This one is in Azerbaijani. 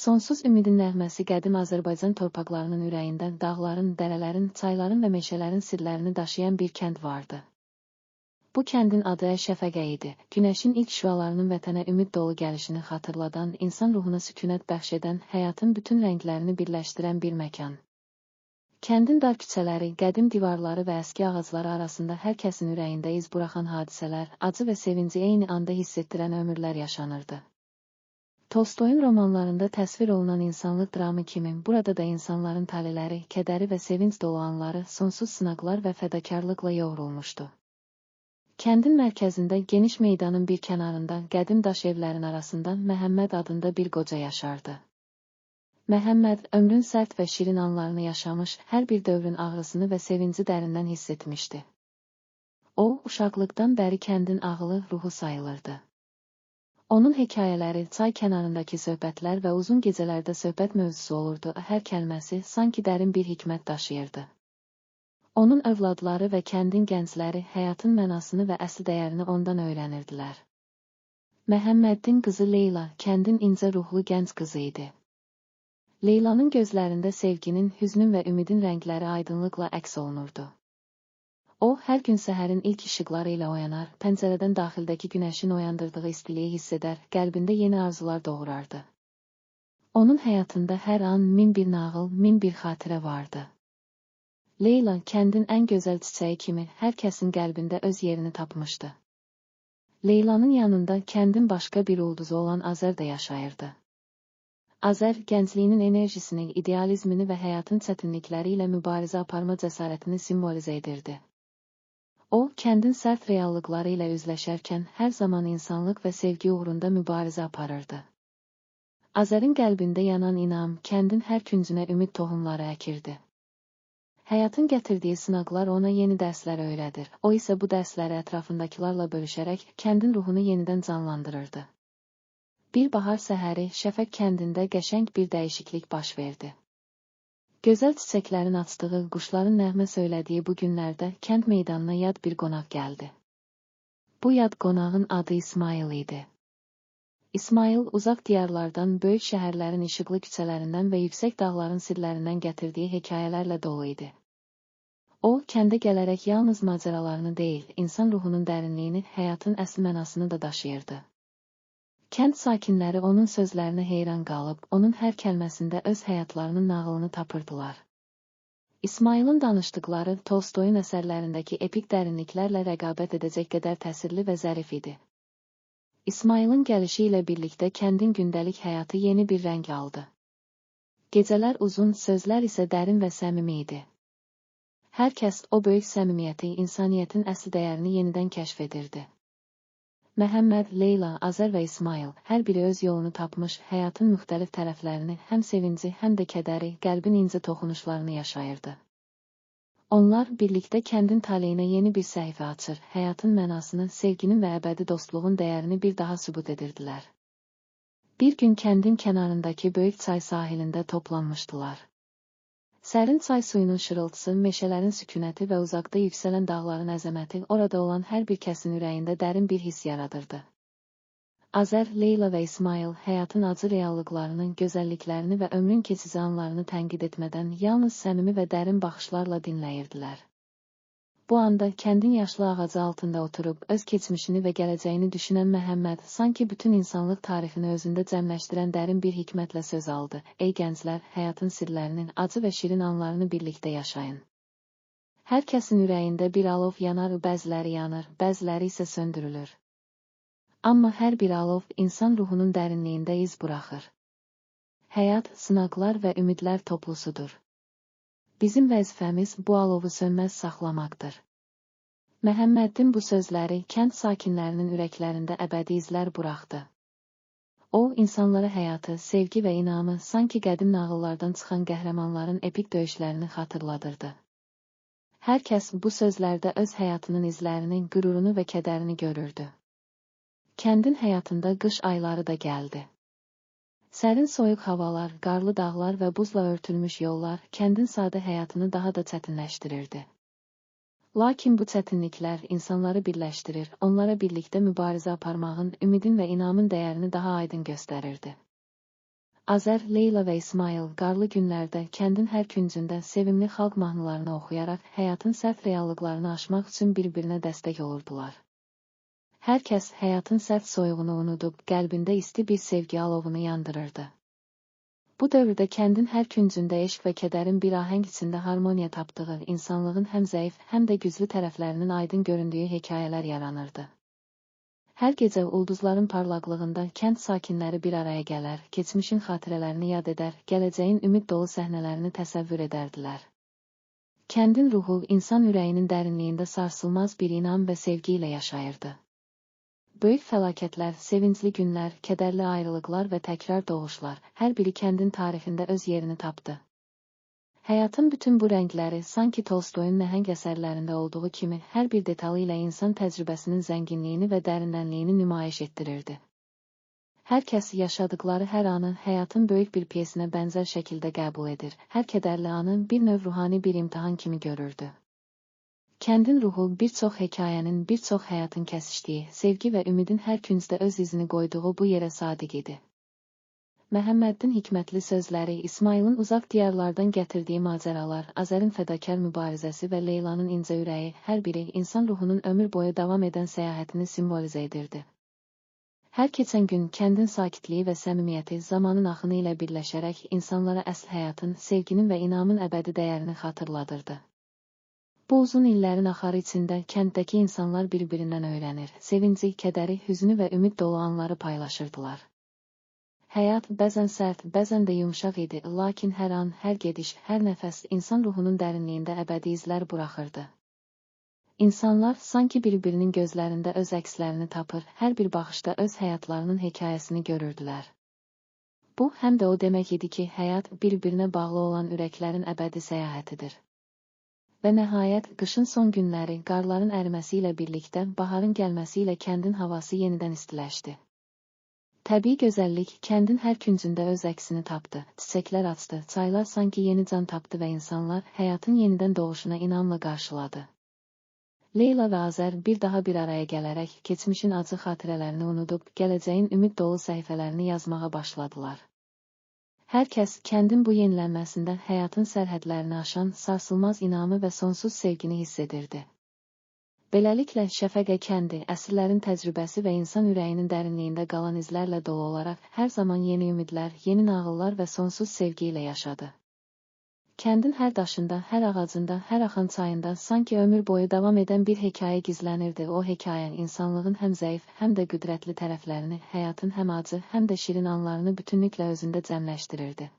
Sonsuz ümidin nəğməsi qədim Azərbaycan torpaqlarının ürəyində dağların, dərələrin, çayların və meşələrin sirlərini daşıyan bir kənd vardı. Bu kəndin adı Şəfəqə idi. Günəşin ilk şüalarının vətənə ümid dolu gəlişini xatırladan, insan ruhuna sükunət bəxş edən, həyatın bütün rənglərini birləşdirən bir məkan. Kəndin dar küçələri, qədim divarları və əski ağacları arasında hər kəsin ürəyində iz buraxan hadisələr, acı və sevinci eyni anda hiss etdirən ömürlər yaşanırdı. Tolstoyun romanlarında təsvir olunan insanlıq dramı kimi burada da insanların taleləri, kədəri və sevinc dolu anları sonsuz sınaqlar və fədakarlıqla yoğrulmuşdu. Kəndin mərkəzində geniş meydanın bir kənarında qədim daş evlərin arasında Məhəmməd adında bir qoca yaşardı. Məhəmməd ömrün sərt və şirin anlarını yaşamış, hər bir dövrün ağrısını və sevinci dərindən hiss etmişdi. O, uşaqlıqdan bəri kəndin ağılı, ruhu sayılırdı. Onun hekayələri, çay kənarındakı söhbətlər və uzun gecələrdə söhbət mövzusu olurdu, hər kəlməsi sanki dərin bir hikmət daşıyırdı. Onun övladları və kəndin gəncləri həyatın mənasını və əsl dəyərini ondan öyrənirdilər. Məhəmmədin qızı Leyla, kəndin incə ruhlu gənc qızı idi. Leylanın gözlərində sevginin, hüznün və ümidin rəngləri aydınlıqla əks olunurdu. O, hər gün səhərin ilk işıqları ilə oyanar, pəncərədən daxildəki günəşin oyandırdığı istiliyi hiss edər, qəlbində yeni arzular doğurardı. Onun həyatında hər an min bir nağıl, min bir xatirə vardı. Leyla, kəndin ən gözəl çiçəyi kimi hər kəsin qəlbində öz yerini tapmışdı. Leylanın yanında kəndin başqa bir ulduzu olan Azər də yaşayırdı. Azər, gəncliyinin enerjisini, idealizmini və həyatın çətinlikləri ilə mübarizə aparma cəsarətini simvolizə edirdi. O, kəndin sərt reallıqları ilə üzləşərkən hər zaman insanlıq və sevgi uğrunda mübarizə aparırdı. Azərin qəlbində yanan inam, kəndin hər küncünə ümid tohumları əkirdi. Həyatın gətirdiyi sınaqlar ona yeni dərslər öyrədir. O isə bu dərsləri ətrafındakılarla bölüşərək kəndin ruhunu yenidən canlandırırdı. Bir bahar səhəri Şəfəq kəndində qəşəng bir dəyişiklik baş verdi. Gözəl çiçəklərin açdığı, quşların nəğmə söylədiyi bu günlərdə kənd meydanına yad bir qonaq gəldi. Bu yad qonağın adı İsmail idi. İsmail uzaq diyarlardan, böyük şəhərlərin işıqlı küçələrindən və yüksək dağların sirlərindən gətirdiyi hekayələrlə dolu idi. O, kəndə gələrək yalnız macəralarını deyil, insan ruhunun dərinliyini, həyatın əsl mənasını da daşıyırdı. Kənd sakinləri onun sözlərinə heyran qalıb, onun hər kəlməsində öz həyatlarının nağılını tapırdılar. İsmailin danışdıqları Tolstoyun əsərlərindəki epik dərinliklərlə rəqabət edəcək qədər təsirli və zərif idi. İsmailin gəlişi ilə birlikdə kəndin gündəlik həyatı yeni bir rəng aldı. Gecələr uzun, sözlər isə dərin və səmimi idi. Hər kəs o böyük səmimiyyəti, insaniyyətin əsl dəyərini yenidən kəşf edirdi. Məhəmməd, Leyla, Azər və İsmail hər biri öz yolunu tapmış, həyatın müxtəlif tərəflərini, həm sevinci, həm də kədəri, qəlbin incə toxunuşlarını yaşayırdı. Onlar birlikdə kəndin taleyinə yeni bir səhifə açır, həyatın mənasını, sevginin və əbədi dostluğun dəyərini bir daha sübut edirdilər. Bir gün kəndin kənarındakı böyük çay sahilində toplanmışdılar. Sərin çay suyunun şırıltısı, meşələrin sükunəti və uzaqda yüksələn dağların əzəməti orada olan hər bir kəsin ürəyində dərin bir hiss yaradırdı. Azər, Leyla və İsmail həyatın acı reallıqlarını, gözəlliklərini və ömrün keçici anlarını tənqid etmədən yalnız səmimi və dərin baxışlarla dinləyirdilər. Bu anda kəndin yaşlı ağacı altında oturub öz keçmişini və gələcəyini düşünən Məhəmməd sanki bütün insanlıq tarixini özündə cəmləşdirən dərin bir hikmətlə söz aldı. Ey gənclər, həyatın sirlərinin, acı və şirin anlarını birlikdə yaşayın. Hər kəsin ürəyində bir alov yanar, bəziləri yanır, bəziləri isə söndürülür. Amma hər bir alov insan ruhunun dərinliyində iz buraxır. Həyat, sınaqlar və ümidlər toplusudur. Bizim vəzifəmiz bu alovu sönməz saxlamaqdır. Məhəmmədin bu sözləri kənd sakinlərinin ürəklərində əbədi izlər buraxdı. O, insanlara həyatı, sevgi və inamı sanki qədim nağıllardan çıxan qəhrəmanların epik döyüşlərini xatırladırdı. Hər kəs bu sözlərdə öz həyatının izlərini, qürurunu və kədərini görürdü. Kəndin həyatında qış ayları da gəldi. Sərin soyuq havalar, qarlı dağlar və buzla örtülmüş yollar kəndin sadə həyatını daha da çətinləşdirirdi. Lakin bu çətinliklər insanları birləşdirir, onlara birlikdə mübarizə aparmağın, ümidin və inamın dəyərini daha aydın göstərirdi. Azər, Leyla və İsmail qarlı günlərdə kəndin hər küncündə sevimli xalq mahnılarını oxuyaraq həyatın sərt reallıqlarını aşmaq üçün bir-birinə dəstək olurdular. Hər kəs həyatın sərt soyuğunu unudub qəlbində isti bir sevgi alovunu yandırırdı. Bu dövrdə kəndin hər küncündə eşq və kədərin bir ahəng içində harmoniya tapdığı, insanlığın həm zəif, həm də güclü tərəflərinin aydın göründüyü hekayələr yaranırdı. Hər gecə ulduzların parlaqlığında kənd sakinləri bir araya gələr, keçmişin xatirələrini yad edər, gələcəyin ümid dolu səhnələrini təsəvvür edərdilər. Kəndin ruhu insan ürəyinin dərinliyində sarsılmaz bir inam və sevgi ilə yaşayırdı. Böyük fəlakətlər, sevincli günlər, kədərli ayrılıqlar və təkrar doğuşlar, hər biri kəndin tarixində öz yerini tapdı. Həyatın bütün bu rəngləri sanki Tolstoyun nəhəng əsərlərində olduğu kimi hər bir detalı ilə insan təcrübəsinin zənginliyini və dərindənliyini nümayiş etdirirdi. Hər kəs yaşadıkları hər anı həyatın böyük bir pyesinə bənzər şəkildə qəbul edir, hər kədərli anı bir növ ruhani bir imtahan kimi görürdü. Kəndin ruhu bir çox hekayənin, bir çox həyatın kəsişdiyi, sevgi və ümidin hər küncdə öz izini qoyduğu bu yerə sadiq idi. Məhəmmədin hikmətli sözləri, İsmailin uzaq diyarlardan gətirdiyi macəralar, Azərin fədakar mübarizəsi və Leylanın incə ürəyi, hər biri insan ruhunun ömür boyu davam edən səyahətini simvolizə edirdi. Hər keçən gün kəndin sakitliyi və səmimiyyəti zamanın axını ilə birləşərək insanlara əsl həyatın, sevginin və inamın əbədi dəyərini xatırladırdı. Bu uzun illərin axarı içində kənddəki insanlar bir-birindən öyrənir, sevinci, kədəri, hüznü və ümid dolu anları paylaşırdılar. Həyat bəzən sərt, bəzən də yumşaq idi, lakin hər an, hər gediş, hər nəfəs insan ruhunun dərinliyində əbədi izlər buraxırdı. İnsanlar sanki bir-birinin gözlərində öz əkslərini tapır, hər bir baxışda öz həyatlarının hekayəsini görürdülər. Bu, həm də o demək idi ki, həyat bir-birinə bağlı olan ürəklərin əbədi səyahətidir. Və nəhayət, qışın son günləri, qarların əriməsi ilə birlikdə, baharın gəlməsi ilə kəndin havası yenidən istiləşdi. Təbii gözəllik kəndin hər küncündə öz əksini tapdı, çiçəklər açdı, çaylar sanki yeni can tapdı və insanlar həyatın yenidən doğuşuna inamla qarşıladı. Leyla və Azər bir daha bir araya gələrək keçmişin acı xatirələrini unudub, gələcəyin ümid dolu səhifələrini yazmağa başladılar. Hər kəs kəndin bu yenilənməsində həyatın sərhədlərini aşan sarsılmaz inamı və sonsuz sevgini hiss edirdi. Beləliklə, Şəfəqə kəndi, əsrlərin təcrübəsi və insan ürəyinin dərinliyində qalan izlərlə dolu olaraq hər zaman yeni ümidlər, yeni nağıllar və sonsuz sevgi ilə yaşadı. Kəndin hər daşında, hər ağacında, hər axan çayında sanki ömür boyu davam edən bir hekayə gizlənirdi. O hekayə insanlığın həm zəif, həm də qüdrətli tərəflərini, həyatın həm acı, həm də şirin anlarını bütünlüklə özündə cəmləşdirirdi.